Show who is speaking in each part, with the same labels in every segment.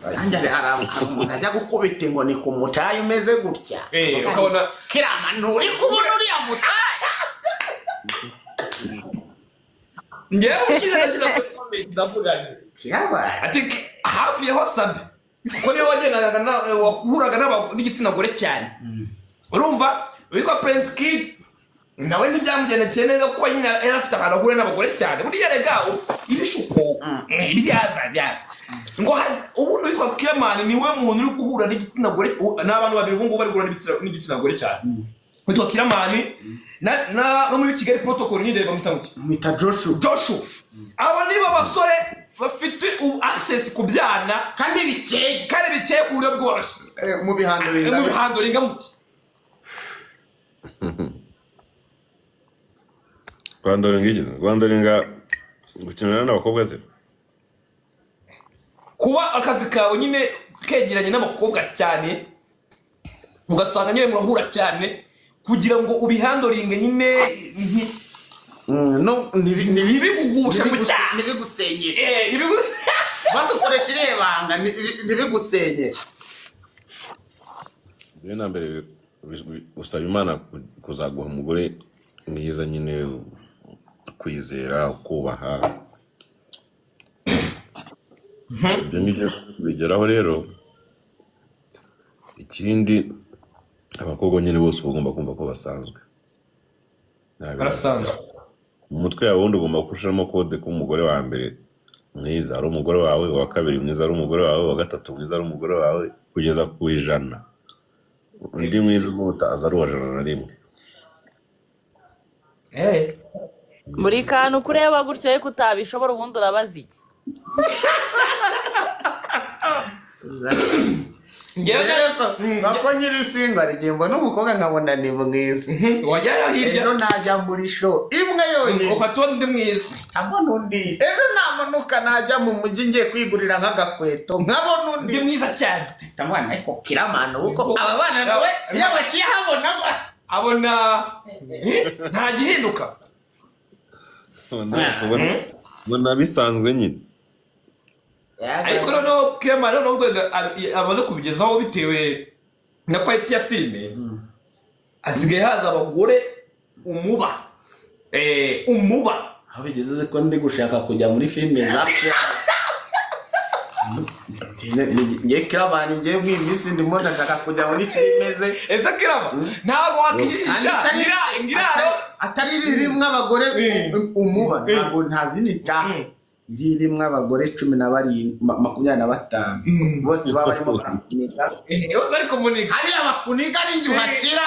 Speaker 1: Nanjye hari umuntu ajya gukubita inkoni ku mutayi umeze gutya.
Speaker 2: Ukabona
Speaker 1: Kirama, nturi kubona uriya mutayi?
Speaker 2: Njyewe ushize ndashyira kuri comment, ndavuga nti
Speaker 1: Kirabaye.
Speaker 2: Ati hafi ya Wasabi, kuko niwe wagendaga wahuraga n'igitsina gore cyane. Urumva witwa Prince Kid nawe ntibyamugendekeye neza, kuko nyine yari afite ahantu ahurira n'abagore cyane. Buriya rega ibishuko ibyaza bya ngo ubundi witwa Killaman niwe muntu uri guhura n'igitsina gore. N'abantu babiri ubu ngubu bari guhura n'igitsina gore cyane, witwa Killaman na no muri Kigali Protocol nyine bamwita ngo iki?
Speaker 1: Mwita Joshua.
Speaker 2: Joshua. Abo nibo basore bafite ubu access ku byana
Speaker 1: kandi bikeye.
Speaker 2: Kandi bikeye ku buryo bworoshye.
Speaker 1: Mu bihando
Speaker 2: mu
Speaker 1: bingana
Speaker 2: bihandoringa muti.
Speaker 3: Rwandaringa iki? Rwandaringa gukinana n'abakobwa se?
Speaker 2: Kuba akazi kawe nyine kegeranye n'abakobwa cyane, ugasanga nyine murahura cyane, kugira ngo ubihandoringe nyine
Speaker 1: No,
Speaker 2: ntibigugushe mu cyaha.
Speaker 1: Ntibigusenyere.
Speaker 2: Eh,
Speaker 1: Badukoresha iriya banga, ntibigusenyere.
Speaker 3: Mbere na mbere usaba Imana kuzaguha umugore mwiza nyine, kwizera, kubaha. Ibyo ngibyo bigeraho rero. Ikindi, abakobwa nyine bose uba ugomba kumva ko basanzwe. Nta bibazo.
Speaker 2: Barasanzwe.
Speaker 3: Mu mutwe yawe wundi ugomba gushiramo code ko umugore wa mbere mwiza ari umugore wawe, uwa kabiri mwiza ari umugore wawe, uwa gatatu mwiza ari umugore wawe, kugeza ku 100. Undi mwiza umuta aza ari uwa 101.
Speaker 4: Buri kantu kureba gutyo ariko utabishobora, ubundi urabaza iki?
Speaker 2: Njyewe
Speaker 1: Bako nyiri single, hari igihe mbona umukobwa nkabona ni mwiza.
Speaker 2: Wajyayo hirya.
Speaker 1: Ejo najya muri show imwe yonyine,
Speaker 2: ukatubona undi mwiza.
Speaker 1: Nkabona undi. Ejo namanuka najya mu mujyi ngiye kwigurira nk'agakweto, nkabona undi.
Speaker 2: Undi mwiza cyane.
Speaker 1: Ndabona ariko Kiramana uko aba bana nawe iyo baciye habona
Speaker 2: abona nta gihinduka.
Speaker 3: Ubona bisanzwe nyine.
Speaker 2: Ariko noneho Killaman noneho urwego amaze kubigezaho bitewe na quality ya filime, asigaye haza abagore umuba.
Speaker 1: Aho bigeze ko ndi gushaka kujya muri filime za ngiye Kiramani, ngiye muri iyi minsi ndimo ndashaka kujya muri filime ze.
Speaker 2: Ese Killaman, ntabwo wakijijisha ngiraro?
Speaker 1: Atari ririmo abagore umuba, ntabwo nta zindi nshaka. Ririmo abagore 17, 25 bose baba barimo barakuniga.
Speaker 2: Bose ariko muniga.
Speaker 1: Hariya bakuniga ari njye uhashyira.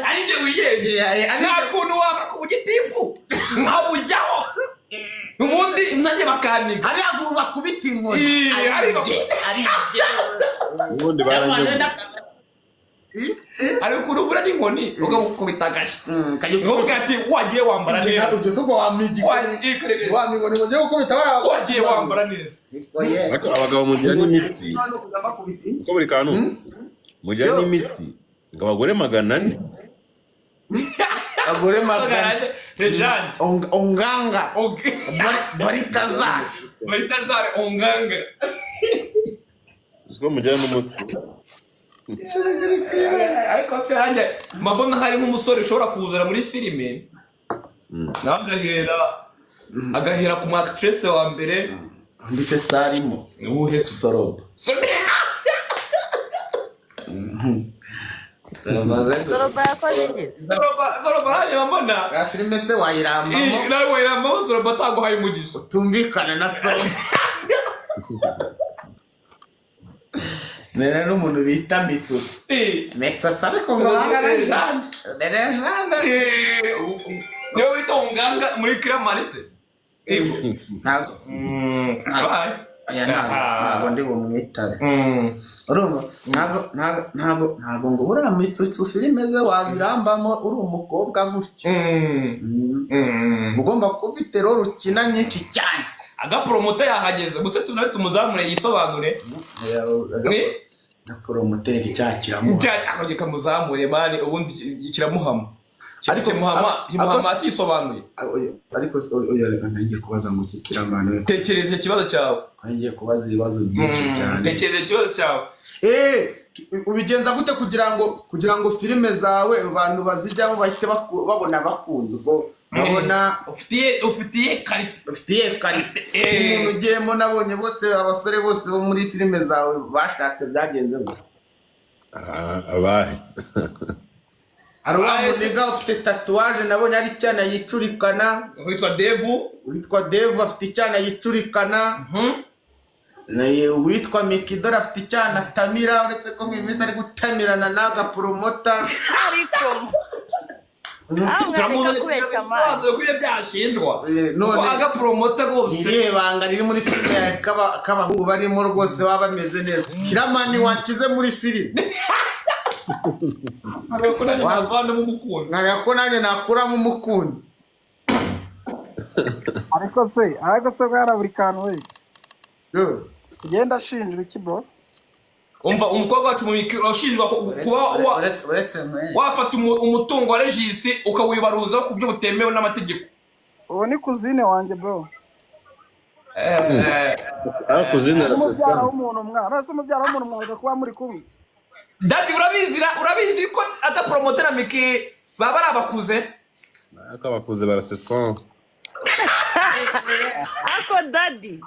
Speaker 2: Ari njye wiyenje. Nta kuntu wava ku gitifu nkabujyaho ubundi nanjye bakaniga.
Speaker 1: Hariya bakubita inkoni.
Speaker 2: Eh,
Speaker 1: ari njye, ari njye.
Speaker 3: Ubundi baranyeguye.
Speaker 2: Hari ukuntu uhura n'inkoni ukagukubita agashyi,
Speaker 1: Kajya
Speaker 2: ukavuga ati wagiye wambara neza.
Speaker 1: Ibyo si ubwo wamiga wamiga ngo ugiye gukubita bariya.
Speaker 2: Wagiye wambara neza.
Speaker 3: Ariko abagabo mugira n'imitsi uko buri kantu mugira n'imitsi ngo abagore 400.
Speaker 1: Abagore 400.
Speaker 2: Lejande.
Speaker 1: Onganga Baritazari.
Speaker 2: Baritazari onganga.
Speaker 3: Uziko mugira n'umutsi.
Speaker 2: Ariko nanjye mbona hari nk'umusore ushobora kuzana muri filime, nawe agahera ku mu actress wa mbere.
Speaker 1: Undi se sarimo?
Speaker 2: Uwuhe?
Speaker 1: Soroba.
Speaker 4: Soroba yakoze iki?
Speaker 2: Soroba nanjye mbona
Speaker 1: Ya filime se wayirambamo?
Speaker 2: Nawe wayirambamo, Soroba ataguhaye umugisha.
Speaker 1: Tumvikana na soroba nene n'umuntu bita Mitsutsu. Mitsutsu ariko ngo
Speaker 2: Lejande.
Speaker 1: Lejande.
Speaker 2: Niwe wita onganga muri Kiramani se?
Speaker 1: Ntabwo
Speaker 2: Abaye.
Speaker 1: Oya, ntabwo ndi bumwitabe. Urumva ntabwo ngo buriya Mitsutsu filime ze wazirambamo uri umukobwa gutya. Ugomba kuba ufite role ukina nyinshi cyane.
Speaker 2: Agapromote yahageze, gusa nawe tumuzamure yisobanure.
Speaker 1: Gaporomoteri icyaha kiramuha.
Speaker 2: Akongera kamuzamure mani, ubundi kiramuhama.
Speaker 1: Ariko-
Speaker 2: Kimuhama Kimuhama
Speaker 1: ako-
Speaker 2: atisobanuye.
Speaker 1: Oya, ariko oya, reka ngiye kubaza ngo iki Kiramani we?
Speaker 2: Tekereza ikibazo cyawe.
Speaker 1: Ko ngiye kubaza ibibazo byinshi cyane.
Speaker 2: Tekereza ikibazo cyawe.
Speaker 1: Ubigenza gute kugira ngo filime zawe abantu bazijyamo bahite babona bakunze, ubwo babona
Speaker 2: Ufitiye qualité?
Speaker 1: Ufitiye qualité? Umuntu ugiyemo, nabonye bose, abasore bose bo muri filime zawe bashatse, byagenze gute?
Speaker 3: Ah, abahe?
Speaker 1: Hari wa
Speaker 2: Ah, ese-
Speaker 1: muniga ufite tatouage, nabonye ari icyana yicurikana.
Speaker 2: Witwa Devu.
Speaker 1: Witwa Devu afite icyana yicurikana. Uwitwa Mikidora afite icyana tamira, uretse ko mu minsi ari gutamirana n'agapromota.
Speaker 4: Ariko aho mwareka kubeshya amana.
Speaker 2: Kuri ibyo byashinjwa.
Speaker 1: None-
Speaker 2: Kuko agapromota rwose.
Speaker 1: Irihe banga riri muri filime yawe k'abahungu barimo rwose baba bameze neza? Kiramani, wankize muri filime.
Speaker 2: Ariko nanjye navanemo umukunzi.
Speaker 1: Nkareba ko nanjye nakuramo umukunzi.
Speaker 5: Ariko se bwana buri kantu we?
Speaker 1: Yo.
Speaker 5: Ugenda ashinjwa iki, bro?
Speaker 2: Umva, umukobwa wacu mu mikino ushinjwa kuba
Speaker 1: Uretse nkwereke.
Speaker 2: wafata umutungo wa Regisi ukawibaruza ku buryo butemewe n'amategeko.
Speaker 5: Uwo ni cousine wanjye, bro.
Speaker 3: Ah, cousine
Speaker 5: Ni
Speaker 3: arasetsa.
Speaker 5: mubyara w'umuntu mwana ese mubyara w'umuntu mwareka kuba muri kumwe?
Speaker 2: Daddy, urabizi urabizi ko adapromotera Miki baba ari abakuze.
Speaker 3: Ariko abakuze barasetsa.
Speaker 4: Ako daddy.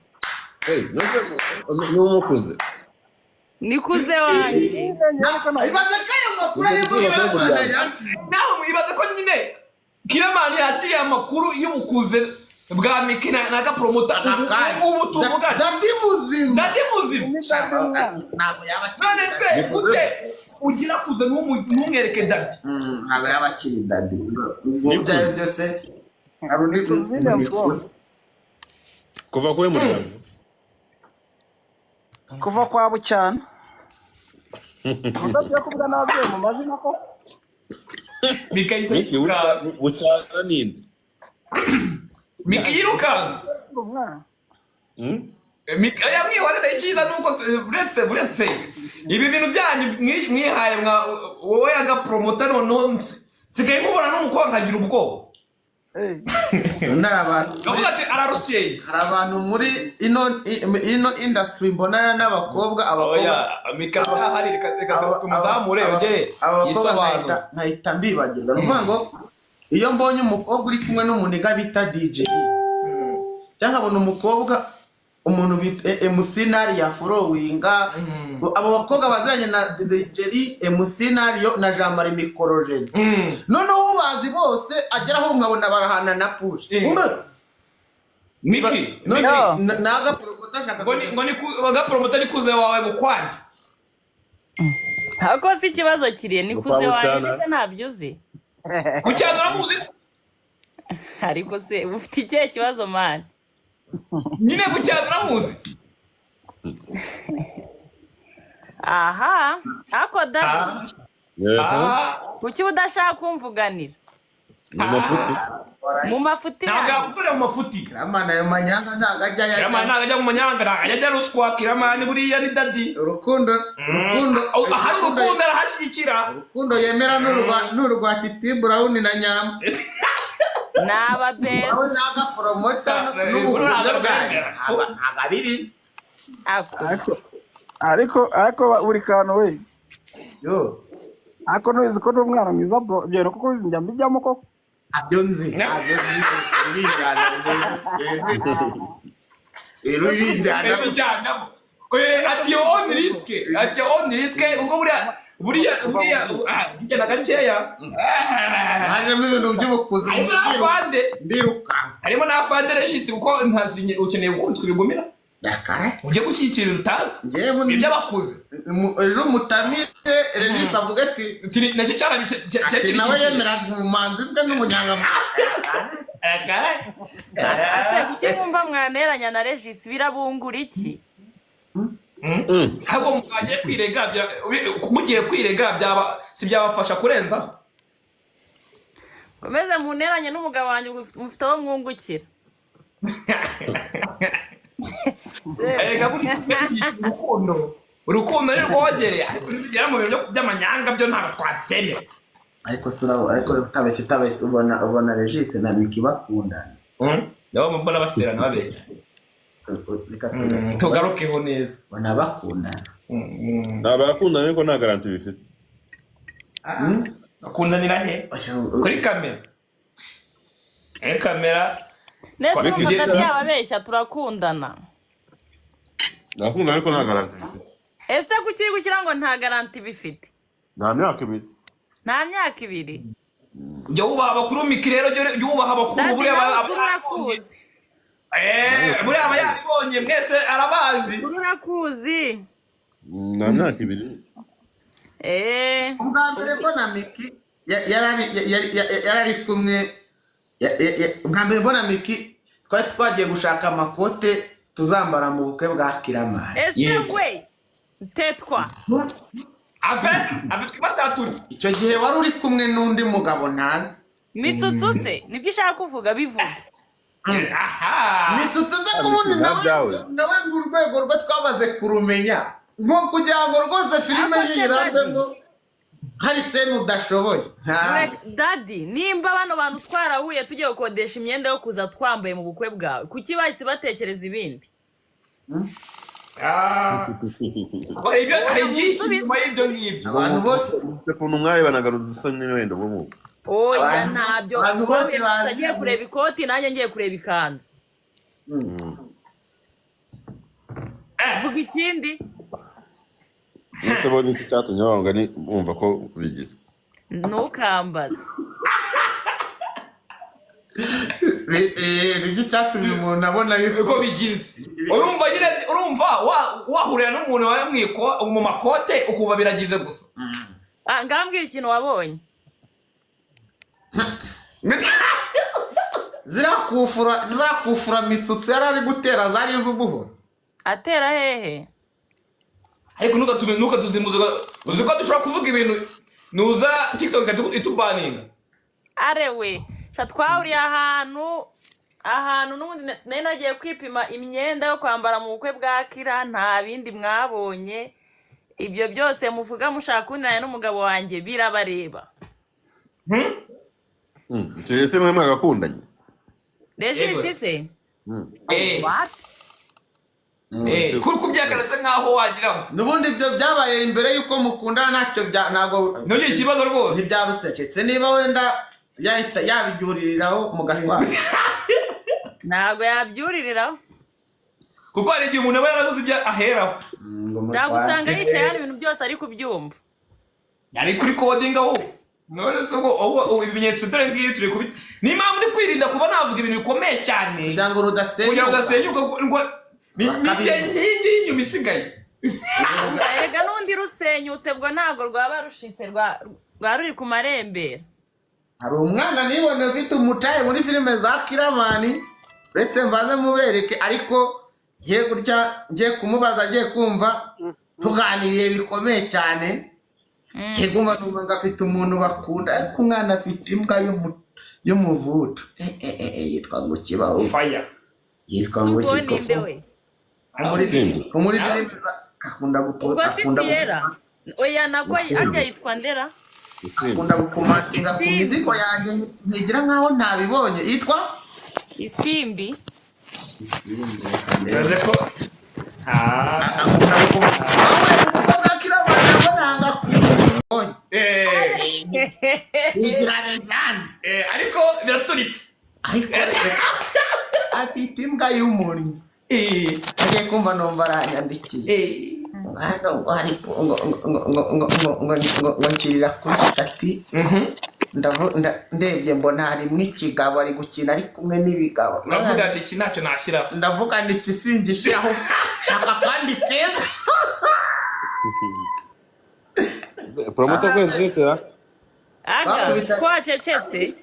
Speaker 3: Hey, nose ni umukuze?
Speaker 4: Nikuze wanjye.
Speaker 1: Ibaze ko ayo makuru ari muri Kiramani yakiriye.
Speaker 2: Nawe mwibaza ko nyine Kiramani yakiriye amakuru y'ubukuze bwa Miki na gapromota ubu tuvugana.
Speaker 1: Daddy muzima.
Speaker 2: Daddy muzima.
Speaker 1: Ntabwo yaba akiri
Speaker 2: None se
Speaker 3: Nikuze.
Speaker 2: gute ugira kuze ntumwereke daddy?
Speaker 1: Ntabwo yaba akiri daddy ubwo.
Speaker 3: Nikuze.
Speaker 1: Ibyo ari byo byose hari undi.
Speaker 5: Cousine, bro.
Speaker 3: Kuva kuri muryango.
Speaker 5: Kuva kwa Bucyana gusa tuyo kuvuga n'ababyeyi mu mazina ko.
Speaker 2: Miki ahise
Speaker 3: Miki
Speaker 2: yirukanka.
Speaker 3: Bucyana ninde?
Speaker 2: Miki yirukanse.
Speaker 5: Umwana.
Speaker 3: Hmm?
Speaker 2: Miki yamwihorera. Icyiza ni uko uretse ibi bintu byanyu mwihaye mwa wowe agapromota, noneho nsigaye mubona n'umukobwa nkagira ubwoba.
Speaker 1: Undi hari abantu
Speaker 2: Ndavuga ati ararushyeye.
Speaker 1: Hari abantu muri ino industry mbonana n'abakobwa, abakobwa
Speaker 2: Oya, Miki arahari, reka tumuzamure yongere
Speaker 1: abakobwa
Speaker 2: yisobanure.
Speaker 1: Nkahita mbibagirwa. Ni ukuvuga ngo iyo mbonye umukobwa uri kumwe n'umuniga bita DJ, cyangwa nkabona umukobwa, umuntu bita MC Nari ya followinga abo bakobwa baziranye na DJ, MC Nari na Jean Marie Mikorogene, noneho ubazi bose ageraho nkabona barahana na push. Umbe,
Speaker 2: Miki
Speaker 1: none
Speaker 4: Yo.
Speaker 1: naga promota ashaka
Speaker 2: ngo ni agapromota ni kuze wawe ngo kwande.
Speaker 4: Ako si ikibazo kiriye ni
Speaker 3: Ngo
Speaker 4: kuze
Speaker 3: kwa
Speaker 4: wanjye.
Speaker 3: Bucyana.
Speaker 4: Ndetse ntabyo uzi.
Speaker 2: Bucyana uramuzi se?
Speaker 4: Ariko se ufite ikihe kibazo, man?
Speaker 2: Nyine Bucyana uramuzi?
Speaker 4: Aha, ako daddy.
Speaker 3: Yego.
Speaker 4: Kuki udashaka kumvuganira?
Speaker 3: Ni mafuti.
Speaker 4: Mu mafuti
Speaker 2: Ntabwo
Speaker 4: yanyu.
Speaker 2: yakukorera mu mafuti.
Speaker 1: Kiramana, ayo manyanga ntabwo ajya
Speaker 2: Kiramani
Speaker 1: yajya.
Speaker 2: ntabwo ajya mu manyanga, ntabwo ajya ajya ruswa. Kiramani buriya ni daddy.
Speaker 1: Urukundo, urukundo.
Speaker 2: Ahari urukundo arahashyigikira.
Speaker 1: Urukundo yemera n'urwa Titi Brown na Nyamba.
Speaker 4: Ni ababesi.
Speaker 1: Nawe n'agapromota n'ubukuze bwayo ntabwo abiri.
Speaker 4: Ako.
Speaker 5: Ariko buri kantu we.
Speaker 1: Yo.
Speaker 5: Ariko ntuzi ko ndi umwana mwiza, bro. Ibyo bintu kuko ubizi njya mbijyamo koko.
Speaker 1: Ntabyo nzi, ntabyo nzi, urabijyana, urabijyana.
Speaker 2: Bijyanamo at your own risk, at your own risk, kuko buriya hirya na gakeya.
Speaker 1: Hajemo ibintu by'ubukuzi.
Speaker 2: Harimo n'afande.
Speaker 1: Ndiruka.
Speaker 2: Harimo n'afande Regisi, kuko ntazinye ukeneye gukubitwa ibigumira.
Speaker 1: Dakara.
Speaker 2: Ujye gushyigikira ibintu utazi.
Speaker 1: Njyewe
Speaker 2: iby'abakuze.
Speaker 1: Ejo mutamire Regis avuga ati
Speaker 2: Nacyo cyarabi.
Speaker 1: Ati nawe yemeraga ubumanzi bwe n'ubunyangamugayo.
Speaker 4: Ase kuki mwumva mwaneranya na Regis? Birabungura iki?
Speaker 2: Ahubwo mwagiye kwirega, mugiye kwirega byaba si byabafasha kurenzaho.
Speaker 4: Komeze muneranye n'umugabo wanjye, mufite aho mwungukira.
Speaker 2: Erega buriya urukundo ni rwogereye, ariko nibigera mu bintu by'amanyanga byo ntabwo twabyemera.
Speaker 1: Ariko se ariko utabeshya, utabeshya, ubona Regis na Miki bakundana?
Speaker 2: Nabo mbona baterana babeshya.
Speaker 1: Reka turebe.
Speaker 2: Tugarukeho neza.
Speaker 1: Ubona bakundana?
Speaker 3: Nta bakundana, ariko nta garantie bifite.
Speaker 2: Bakundanira he? Kuri kamera, kuri kamera.
Speaker 4: Nese
Speaker 2: Ariko
Speaker 4: urumva
Speaker 2: igenda-
Speaker 4: yababeshya, turakundana.
Speaker 3: Bakundana, ariko nta garantie bifite.
Speaker 4: Ese kuki uri gushyira ngo nta garantie bifite?
Speaker 3: Nta myaka 2.
Speaker 4: Nta myaka 2.
Speaker 2: Jya wubaha abakuru, Miki. Rero jya wubaha abakuru.
Speaker 4: Dadi,
Speaker 2: Buriya
Speaker 4: nawe
Speaker 2: aba
Speaker 4: ukuri urakuzi.
Speaker 2: Buriya aba yabibonye, mwese arabazi.
Speaker 4: Ukuri urakuzi.
Speaker 3: Nta myaka 2.
Speaker 1: Ubwa mbere mbona Miki yari ari kumwe ubwa mbere mbona Miki, twari twagiye gushaka amakote tuzambara mu bukwe bwa Kiramani.
Speaker 4: Ese
Speaker 2: Yego.
Speaker 4: we tetwa.
Speaker 2: Ave ave, twibataturi.
Speaker 1: Icyo gihe wari uri kumwe n'undi mugabo ntazi.
Speaker 4: Mitsutsu se nibyo ushaka kuvuga? Bivuga.
Speaker 2: Aha.
Speaker 1: Mitsutsu ze ko ubundi
Speaker 3: Nta
Speaker 1: nawe
Speaker 3: byawe.
Speaker 1: Nawe ngo urwego rwe twamaze kurumenya, ngo kugira ngo rwose filime
Speaker 4: Ako se
Speaker 1: ye irambemo hari scène udashoboye.
Speaker 4: Daddy, nimba bano bantu twarahuye tugiye gukodesha imyenda yo kuza twambaye mu bukwe bwawe, kuki bahise batekereza ibindi?
Speaker 2: Ah. Hari byinshi nyuma y'ibyo ngibyo.
Speaker 1: Abantu bose
Speaker 3: Ufite ukuntu mwarebanaga udusa n'wenda bwo mu
Speaker 4: Oya, ntabyo.
Speaker 1: Abantu bose
Speaker 4: Twahuye agiye kureba ikoti, nanjye ngiye kureba ikanzu. Vuga ikindi.
Speaker 3: Ese bo niki cyatumye banga ni bumva ko bigize?
Speaker 4: Ntukambaze.
Speaker 1: Niki cyatumye umuntu abona yuko
Speaker 2: Uko bigize, urumva nyine, urumva wahurira n'umuntu wawe mu makote, ukumva biragize gusa.
Speaker 4: Ah, ngambwira ikintu wabonye.
Speaker 1: Ziriya kufura Mitsutsu yari ari gutera zari iz'ubuhoro.
Speaker 4: Atera hehe?
Speaker 2: Ariko ntukatume, ntukatuzimuze. Uzi ko dushobora kuvuga ibintu nuza TikTok itubaninga.
Speaker 4: Arewe sha, twahuriye ahantu n'ubundi nari nagiye kwipima imyenda yo kwambara mu bukwe bwa Kira. Nta bindi mwabonye. Ibyo byose muvuga mushaka kundana n'umugabo wanjye birabareba.
Speaker 3: Icyo gihe se mwe mwagakundanye?
Speaker 4: Regis se? What?
Speaker 2: Kuri kubyakana se nkaho wagira ngo
Speaker 1: N'ubundi ibyo byabaye imbere y'uko mukundana, ntacyo bya ntabwo
Speaker 2: ntugire ikibazo rwose.
Speaker 1: Ntibyaruseketse niba wenda yahita yabibyuririraho mugashwana.
Speaker 4: Ntabwo yabyuririraho.
Speaker 2: Kuko hari igihe umuntu aba yarabuze ibyo aheraho.
Speaker 1: Ngo
Speaker 4: Ntabwo
Speaker 1: mushwane.
Speaker 4: usanga yicaye hano ibintu byose ari kubyumva.
Speaker 2: Ari kuri coding aho none se ubwo ibimenyetso dore ngibi turi kubi. Ni impamvu ndi kwirinda kuba navuga ibintu bikomeye cyane
Speaker 1: kugira ngo
Speaker 2: kugira ngo
Speaker 1: rudasenyuka.
Speaker 2: rudasenyuka, ngo ni inkingi y'inyuma isigaye.
Speaker 4: Erega n'undi rusenyutse bwo ntabwo rwaba rushitse, rwa ruri ku marembera.
Speaker 1: Hari umwana nibone ufite umutaye muri filime za Kiramani, uretse mbanze mubereke, ariko ngiye gutya, ngiye kumubaza, ngiye kumva tuganiriye bikomeye cyane, ngiye kumva numva ngo afite umuntu bakunda, ariko umwana afite imbwa y'umuvutu. Yitwa ngo kibaho.
Speaker 2: Fire.
Speaker 1: Yitwa ngo
Speaker 4: Ubwo ninde?
Speaker 1: kikoko.
Speaker 4: We.
Speaker 1: Muri
Speaker 3: Simba.
Speaker 1: muri filime akunda
Speaker 4: Ubwo si
Speaker 1: akunda
Speaker 4: Siyera? Oya, nako arya yitwa Ndera.
Speaker 3: Isimbi.
Speaker 1: Akunda gukomantinga ku
Speaker 4: Isimbi.
Speaker 1: mizigo yanjye, ntigira nkaho ntabibonye. Yitwa
Speaker 4: Isimbi.
Speaker 1: Isimbi.
Speaker 2: Bivuze ko
Speaker 1: Akunda wowe umukobwa Kiramani abona ngakubonye yigira Rezani.
Speaker 2: Ariko biraturitse.
Speaker 1: Ariko afite imbwa y'umunnyi. Agiye kumva numva aranyandikiye hano ngo hari ngo ngo ngo ngo ngo ngo ngo ngo ngo nshyirira kuri status. Ndebye mbona harimo ikigabo ari gukina, ari kumwe n'ibigabo.
Speaker 2: Uravuga ati iki ntacyo nashyiraho.
Speaker 1: Ndavuga ni iki singishyiraho, shaka kandi keza.
Speaker 3: Promoter kwezi zitera.
Speaker 4: Aga
Speaker 1: Bakubita-
Speaker 4: ko wacecetse?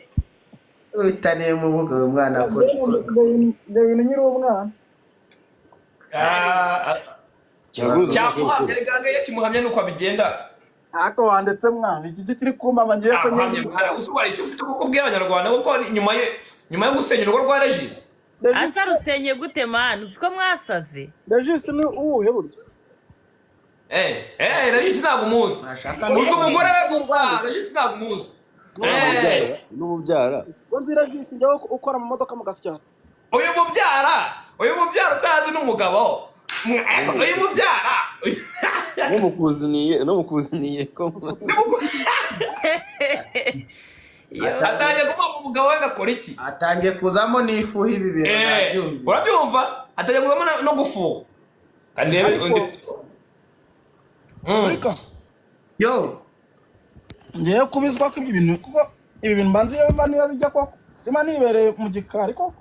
Speaker 1: Bitaniye mu buga uyu mwana ko
Speaker 5: Ibyo bintu nkiri umwana.
Speaker 1: Ikibazo.
Speaker 2: Cyamuhamya rega, iyo kimuhamya nuko abigenda.
Speaker 5: Ariko wandetse mwana, iki kiri kumpama ngiye ko
Speaker 2: Ntamuhamya mwana, uzi icyo ufite kuko ubwira abanyarwanda kuko nyuma yo gusenya urugo rwa Regis.
Speaker 4: Asa rusenye gute mani? Uzi ko mwasaze?
Speaker 5: Regis ni uwuhe buryo?
Speaker 2: Regis ntabwo umuzi.
Speaker 1: Nashaka
Speaker 2: Uzi umugore we gusa, Regis ntabwo umuzi. Eh.
Speaker 6: N'umubyara.
Speaker 5: Ngo nzira jisi njyewe ukora mu modoka mu Gasyata.
Speaker 2: Uyu mubyara utazi n'umugabo. Ariko uyu mubyara
Speaker 6: N'umukuziniye ko
Speaker 4: Yo.
Speaker 2: Atangiye kuvuga ngo umugabo we ngakora iki?
Speaker 1: Atangiye kuzamo n'ifuha, ibi bintu nabyumvise.
Speaker 2: Urabyumva, atangiye kuzamo no gufuha kandi rebe
Speaker 5: Ariko
Speaker 2: undi.
Speaker 5: Reka
Speaker 1: Yo.
Speaker 5: ngewe kubizwa ko ibyo bintu, kuko ibi bintu mbanza iyo biva niba bijya koko sima nibereye mu gikari koko.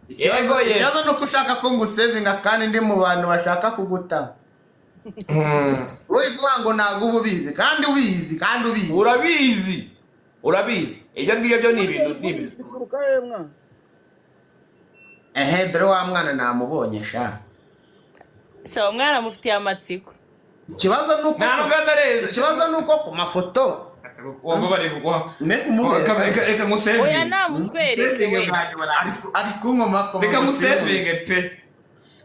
Speaker 1: Ikibazo
Speaker 2: Yego, yego.
Speaker 1: ikibazo ni uko ushaka ko ngusevinga kandi ndi mu bantu bashaka kuguta. Uri kuvuga ngo ntabwo uba ubizi kandi ubizi kandi ubizi.
Speaker 2: Urabizi, urabizi, ibyo ngibyo byo ni ibintu.
Speaker 5: Bituruka he mwana?
Speaker 1: Ehe, dore wa mwana namubonye sha.
Speaker 4: Sha, umwana mufitiye amatsiko.
Speaker 1: Ikibazo ni uko
Speaker 2: Nta nubwo ndareze.
Speaker 1: Ikibazo ni uko ku mafoto
Speaker 2: Wumva bari kuguha
Speaker 1: ne kumubera.
Speaker 2: Reka ngusevinge.
Speaker 4: Oya, namutwereke we.
Speaker 1: Ari kunkomakoma.
Speaker 2: Reka ngusevinge pe.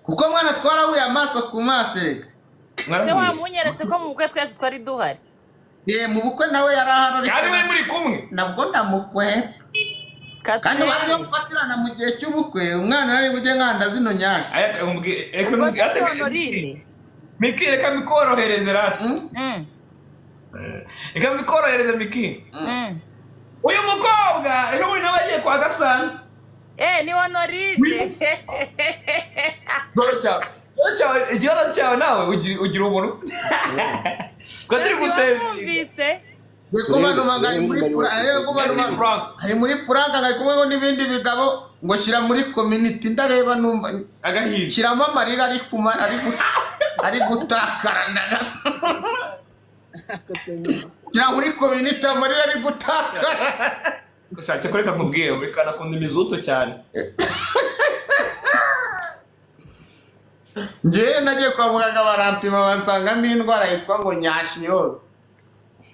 Speaker 1: Kuko mwana twarahuye amaso ku maso reka.
Speaker 4: Se
Speaker 2: Mwarahuye.
Speaker 4: wamunyeretse ko mu bukwe twese twari duhari?
Speaker 1: Ye, mu bukwe nawe yari ahari.
Speaker 2: Kandi
Speaker 1: Ariko
Speaker 2: muri kumwe.
Speaker 1: Nabwo ndamukwe kandi
Speaker 4: Katurebe.
Speaker 1: baze gufatirana mu gihe cy'ubukwe, umwana nari bujye nkanda zino nyasha.
Speaker 2: Aya, nkubwire, reka
Speaker 4: Ubwo se
Speaker 2: nkubwire.
Speaker 4: si Honorine?
Speaker 2: Miki, reka mbikorohereze rata. Reka mbikorohereze, Miki. Uyu mukobwa ejo bundi nawe agiye kwa Gasana.
Speaker 4: Eh, ni Honorine.
Speaker 2: Ikibazo cyawe, ikibazo cyawe nawe ugira ubuntu twa turi gusevinga.
Speaker 4: Wamwumvise?
Speaker 1: Ni kuba numva ari muri kuba numva ari muri prank, ari kumwe n'ibindi bigabo, ngo shyira muri community ndareba numva
Speaker 2: Agahinda.
Speaker 1: Shyiramo amarira ari kuma ari gutakara, ndagasa shyira muri community amarira ari gutakara.
Speaker 2: Ushake ko reka nkubwire, reka nakunda imizuto cyane.
Speaker 1: Njyewe nagiye kwa muganga barampima, bansangamo indwara yitwa ngo nyashiyoza.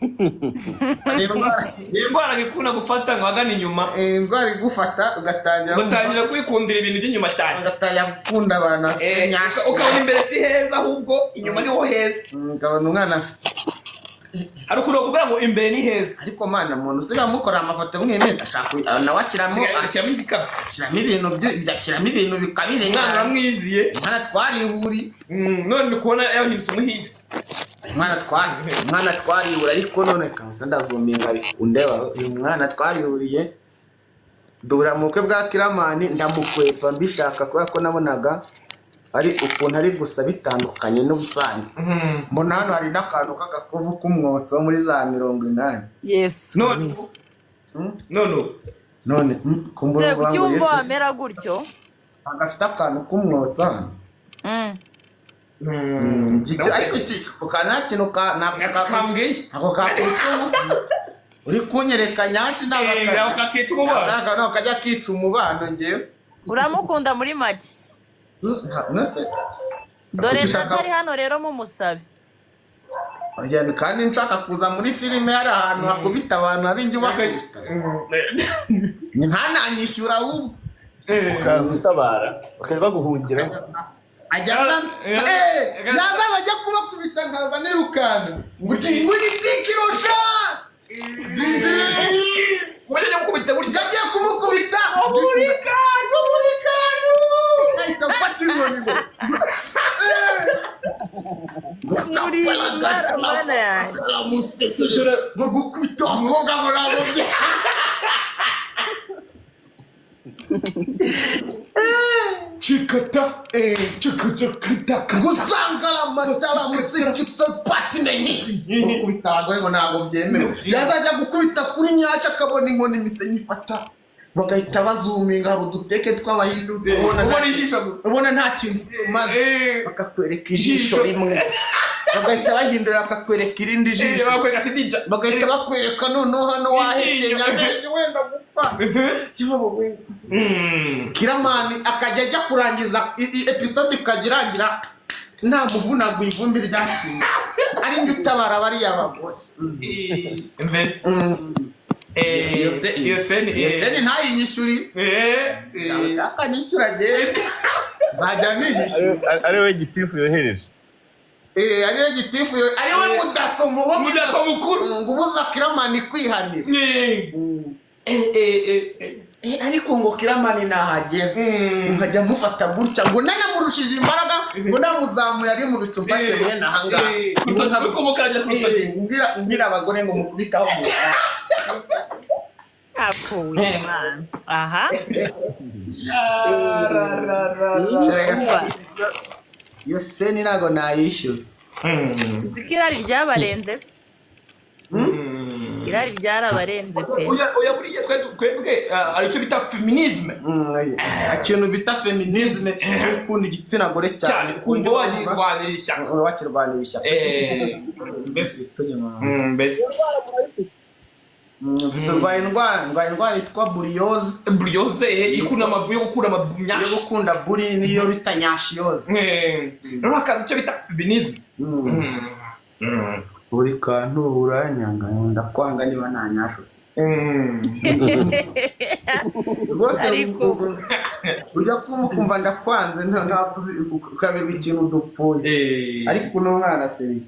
Speaker 1: Ni indwara
Speaker 2: Ni indwara ikunda gufata ngo ahagana inyuma.
Speaker 1: Indwara igufata ugatangira
Speaker 2: Ugatangira kwikundira ibintu by'inyuma cyane.
Speaker 1: Ugatangira gukunda abantu bafite nyashi.
Speaker 2: Ukabona imbere si heza, ahubwo inyuma niho heza.
Speaker 1: Ukabona umwana afite
Speaker 2: Hari ukuntu bakubwira ngo imbere ni heza.
Speaker 1: Ariko mana, umuntu usigaye amukora amafoto mwene ashaka nawe ashyiramo
Speaker 2: Ashyiramo igikapu.
Speaker 1: Ashyiramo ibintu bikabije.
Speaker 2: Umwana uramwiziye.
Speaker 1: Umwana twarihuriye.
Speaker 2: None ndi kubona yahindutse umuhinde.
Speaker 1: Umwana twarihura, ariko none kabisa ndazuminga bikundeba. Uyu mwana twarihuriye duhura mu bukwe bwa Kiramani, ndamukwepa mbishaka kubera ko nabonaga ari ukuntu ari gusa bitandukanye n'ubusanzwe. Mbona hano hari n'akantu k'agakovu k'umwotsi wo muri za 80.
Speaker 4: Yesu.
Speaker 2: None
Speaker 1: None kumbura
Speaker 4: Se,
Speaker 1: uvuga
Speaker 4: kuki
Speaker 1: ngo
Speaker 4: wumva
Speaker 1: Yesu
Speaker 4: wamera gutyo?
Speaker 1: Gafite akantu k'umwotsi hano. Ariko iki ako nta kintu ka ntabwo
Speaker 2: Kambwiye.
Speaker 1: Ntabwo kakwica umubano uri kunyereka nyashi. Ntabwo
Speaker 2: Ntabwo kakica umubano.
Speaker 1: Ntabwo kajya kica umubano ngewe.
Speaker 4: Uramukunda muri make.
Speaker 1: Nose
Speaker 4: Dore
Speaker 1: Kuki ushaka-
Speaker 4: ndatari hano rero mumusabe.
Speaker 1: Oya, kandi nshaka kuza muri filime hari ahantu hakubita abantu hari njye ubakubita, ntananyishyura ahubwo.
Speaker 6: Ukaza utabara bakajya baguhungiraho.
Speaker 1: Ajya yazaza ajya kubakubita nkaza nirukanka ngo ngo igiti kirusha.
Speaker 2: Wajya gukubita gutya.
Speaker 1: Njagiye kumukubita burikanu burikanu, ahita mfata inkoni ngo
Speaker 4: Muri mana yanjye.
Speaker 1: Aramusekera ngo gukubita abakobwa ngo ntabwo bya
Speaker 2: Chikata chikata kata.
Speaker 1: Gusanga amatara musikitse patine gukubita abagore ngo ntabwo byemewe. Yazajya gukubita kuri nyacyo akabona inkoni imisenyi ifata, bagahita bazuminga, hari uduteke tw'abahindu ubona
Speaker 2: Ubona ijisho gusa.
Speaker 1: Ubona nta kintu umaze. Bakakwereka ijisho
Speaker 2: Ijisho.
Speaker 1: rimwe, bagahita bahindura bakakwereka irindi jisho.
Speaker 2: Bakwereka sidija.
Speaker 1: Bagahita bakwereka noneho hano wahekenya amenyo wenda gupfa. Kiramani akajya ajya kurangiza episode ikajya irangira nta muvunaguye, ivumbi ryakinye, ari njye utabara bariya bagore.
Speaker 2: Mbese iyo seni
Speaker 1: Iyo seni ntayinyishyuri. Akanyishyura njyewe nzajya niyishyura.
Speaker 3: Ari we gitifu yohereje.
Speaker 1: Ariwe gitifu, ariwe mudaso wo
Speaker 2: Mudaso mukuru.
Speaker 1: Ngo ubuza Kiramani kwihanira. Ariko ngo Kiramani nahagera nkajya mufata gutya, ngo nanamurushije imbaraga, ngo namuzamuye ari mu bicu, mfashe mwene ahangaha. Ngo
Speaker 2: Kumukaragira ku rutoki.
Speaker 1: Mbwira abagore ngo mukubitaho mu
Speaker 4: Apfuye Imana aha.
Speaker 1: Iyo scene ntabwo nayishyuza.
Speaker 4: Uzi ko irari ryabarenze se? Irari ryarabarenze pe.
Speaker 2: Oya oya, buriya twebwe hari icyo bita féminisme.
Speaker 1: Ikintu bita féminisme, ukunda igitsina gore
Speaker 2: cyane,
Speaker 1: cyane,
Speaker 2: ukumva wagirwanira ishyaka.
Speaker 1: Wakirwanira ishyaka.
Speaker 2: Mbese mbese.
Speaker 1: Mfite, urwaye indwara, ndwaye indwara yitwa buriyoze.
Speaker 2: Buriyoze, ikunda amabu yo gukunda amabu
Speaker 1: yo
Speaker 2: nyashi.
Speaker 1: Gukunda buri niyo bita nyashiyoze.
Speaker 2: Rero hakaza icyo bita féminisme.
Speaker 1: Buri kantu uranyanga, ndakwanga niba nta nyasho rwose. Ujya kumva ukumva ndakwanze, ntabwo uzi ukaberwa ikintu dupfuye. Ariko uno mwana seri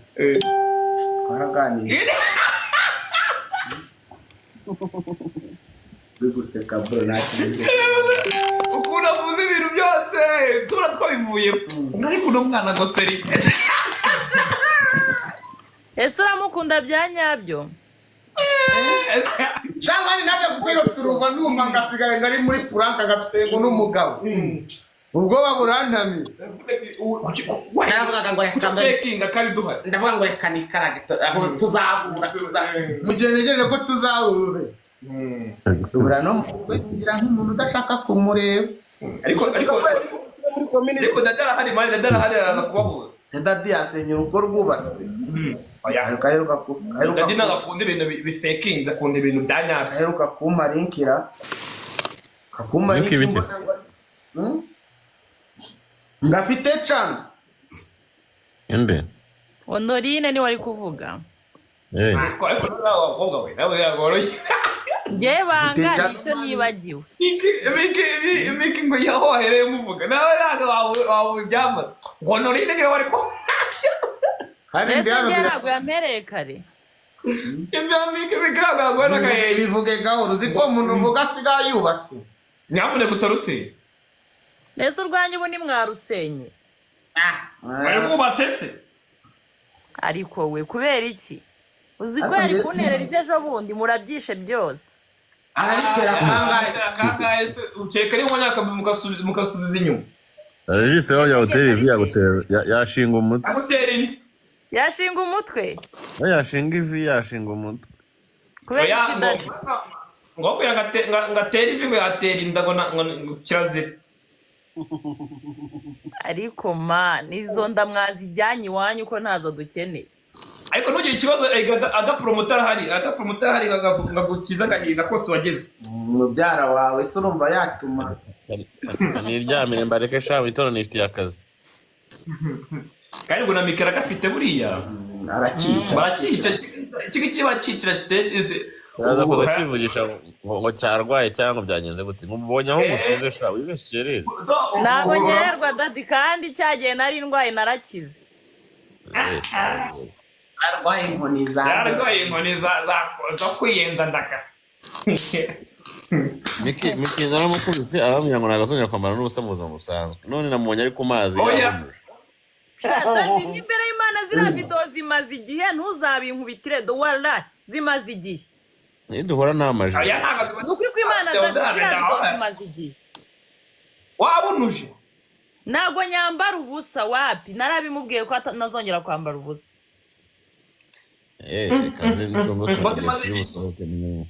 Speaker 1: twaraganiriye, uri guseka bro, nta kintu.
Speaker 2: Ukuntu avuze ibintu byose tubona twabivuye, ariko uno mwana ngo seri.
Speaker 4: Ese uramukunda bya nyabyo?
Speaker 1: Cyangwa ni najya kubwira turuva, numva ngasigaye ngari muri prank, ngafite ngo n'umugabo, ubwoba burantamye. Naravugaga ngo reka mbe
Speaker 2: fakinga kandi duhari.
Speaker 1: Ndavuga ngo reka nikarage, aho tuzahura mu gihe ntegereje ko tuzahura, duhura no wese ngira nk'umuntu udashaka kumureba.
Speaker 2: Ariko
Speaker 5: muri community.
Speaker 2: Ariko dada arahari man, dada arahari, araza kubahuza.
Speaker 1: Se dadi yasenya urugo rwubatswe?
Speaker 2: Oya.
Speaker 1: Aheruka aheruka
Speaker 2: Dadi ntabwo akunda ibintu bifakinze, akunda ibintu bya nyabyo.
Speaker 1: Aheruka kumpa linkira, kakuma.
Speaker 3: Link ibiki?
Speaker 1: Ngafite cana.
Speaker 3: Inde?
Speaker 4: Honorine niwe ari kuvuga.
Speaker 2: Ariko nawe abakobwa we nawe yagoroshye.
Speaker 4: Njye banga
Speaker 1: Mfite
Speaker 4: nicyo nibagiwe.
Speaker 2: Miki Miki Miki ngo yaho wahereye muvuga nawe ntabwo wawe ibyamara ngo Honorine niwe wari ko
Speaker 1: Kandi
Speaker 4: Mbese
Speaker 1: ndi hano
Speaker 4: njye ntabwo yampereye kare.
Speaker 2: Ibya Miki Miki ntabwo yaguha n'agahehe.
Speaker 1: Bivuge gahoro, uzi ko umuntu uvuga asigaye yubatse.
Speaker 2: Nyamuneka utarusiga.
Speaker 4: Mbese urwanjye ubu ntimwarusenye?
Speaker 2: Wari rwubatse se?
Speaker 4: Ariko we kubera iki uzi ko
Speaker 1: Ariko
Speaker 4: yari
Speaker 1: njye
Speaker 4: kunterera ibyo ejo bundi murabyishe byose?
Speaker 1: Arabitera kangahe?
Speaker 2: Kangahe se? Ukeka ari mwanya mukasubiza inyuma.
Speaker 3: Regis we yagutera ivi, yagutera yashinga umutwe.
Speaker 2: Amutera inda.
Speaker 4: Yashinga umutwe.
Speaker 3: We yashinga ivi, yashinga umutwe.
Speaker 4: Kubera
Speaker 2: Oya,
Speaker 4: iki
Speaker 2: ngo
Speaker 4: dadi?
Speaker 2: Ngo kugira ngo atere ivi, ngo yatera inda, ngo kirazira.
Speaker 4: Ariko man, izo nda mwazijyanye iwanyu ko ntazo dukeneye.
Speaker 2: Ariko ntugire ikibazo, erega agapromoter arahari, agapromoter arahari ngagukiza agahinda kose wagize.
Speaker 1: Mubyara wawe se urumva yatuma?
Speaker 3: Niryamire mbareke sha, mu nifitiye akazi.
Speaker 2: Kandi ngo na mikoro agafite buriya.
Speaker 1: Arakica.
Speaker 2: Barakica iki ngiki, barakicira siteze.
Speaker 3: Kiraza kuza kivugisha ngo cyarwaye cyangwa ngo byagenze gute, ngo mbonye aho ngusize sha, wibeshye rero.
Speaker 4: Ntabwo nkererwa dadi, kandi cyagihe nari ndwaye narakize.
Speaker 1: Arwaye inkoni za
Speaker 2: Yararwaye inkoni zo kwiyenza ndaka.
Speaker 3: Miki Miki naramukubise, arambwira ngo ntabwo azongera kwambara n'ubusa mu buzima busanzwe, none namubonye ari ku mazi
Speaker 2: Oya.
Speaker 3: yahumuje.
Speaker 4: Dadi, n'imbere y'Imana ziriya video zimaze igihe, ntuzabinkubitire do, wala zimaze igihe.
Speaker 3: Niduhura nta majwi.
Speaker 2: Oya, ntabwo
Speaker 4: Ni ukuri kw'Imana dadi, ziriya video zimaze igihe.
Speaker 2: Wabunuje.
Speaker 4: Ntabwo nyambara ubusa, wapi, narabimubwiye ko ntazongera kwambara ubusa.
Speaker 3: Kazi nicungo.
Speaker 2: Ngo
Speaker 3: Turagiye
Speaker 2: zimaze
Speaker 3: turi
Speaker 2: igihe.
Speaker 3: busohoke neza.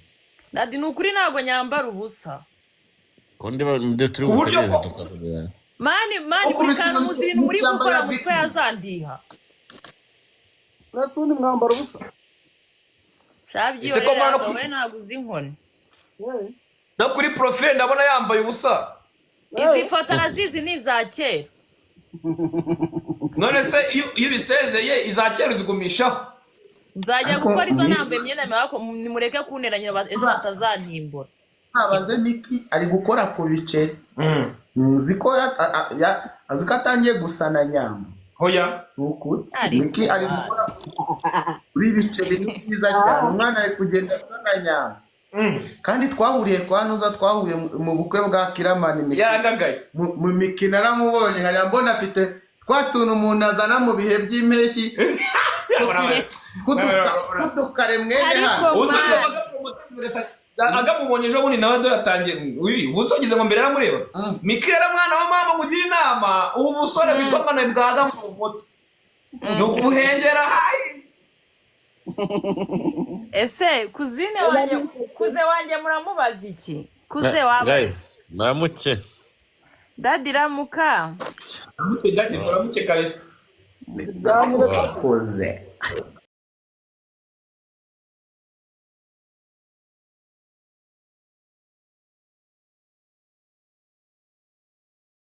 Speaker 4: Dadi, ni ukuri ntabwo nyambara ubusa.
Speaker 3: Ko ndi turi
Speaker 2: Ku buryo
Speaker 3: butegereze
Speaker 2: ko-
Speaker 3: tukakugera.
Speaker 4: Man, man, buri
Speaker 1: Ukubise
Speaker 4: kantu muzi ibintu muri
Speaker 1: mu
Speaker 4: gukora
Speaker 1: ishyamba ya
Speaker 4: mutwe
Speaker 1: Bikini.
Speaker 4: yazandiha.
Speaker 5: Mbese ubundi mwambara ubusa?
Speaker 2: Ese ko mbona no
Speaker 4: Shabyihorera wowe, ntabwo uzi inkoni.
Speaker 2: No kuri profile ndabona yambaye ubusa.
Speaker 4: Izi foto arazizi, ni iza kera.
Speaker 2: None se iyo ubisezeye, iza kera uzigumishaho?
Speaker 4: Nzajya
Speaker 1: Ariko
Speaker 4: gukora izo nambaye imyenda mibako, nimureke kunteranya ejo batazantimbura.
Speaker 1: Ntabaze Miki, ari gukora ku biceri. Nzi ko azi ko atangiye gusana nyama.
Speaker 2: Hoya.
Speaker 1: Ni ukuri.
Speaker 4: Ariko
Speaker 1: Miki ari gukora kuri ibiceri, ni byiza cyane, umwana ari kugenda asana nyama. Kandi twahuriye kwa Nuza, twahuriye mu bukwe bwa Kiramani, Miki.
Speaker 2: Yaragagaye.
Speaker 1: Mu mikino aramubonye, nkajya mbona afite twa tuntu umuntu azana mu bihe by'impeshyi tw'udukare mwene
Speaker 4: Ariko
Speaker 1: hano.
Speaker 2: Ubusa
Speaker 4: man.
Speaker 2: agamubonye ejo bundi nawe dore atangiye uyu ubusa ugize ngo mbere yaramureba. Miki rero, mwana wa mama, mugira inama ubu busore bwitwa ngo bwa Agamumoto ni ukubuhengera hayi.
Speaker 4: Ese kuzine wanjye, kuze wanjye, muramubaza iki kuze waba?
Speaker 3: Guys, muramuke.
Speaker 4: Daddy, ramuka.
Speaker 2: Muramuke daddy, muramuke kabisa.
Speaker 5: Ganire.
Speaker 6: Koze.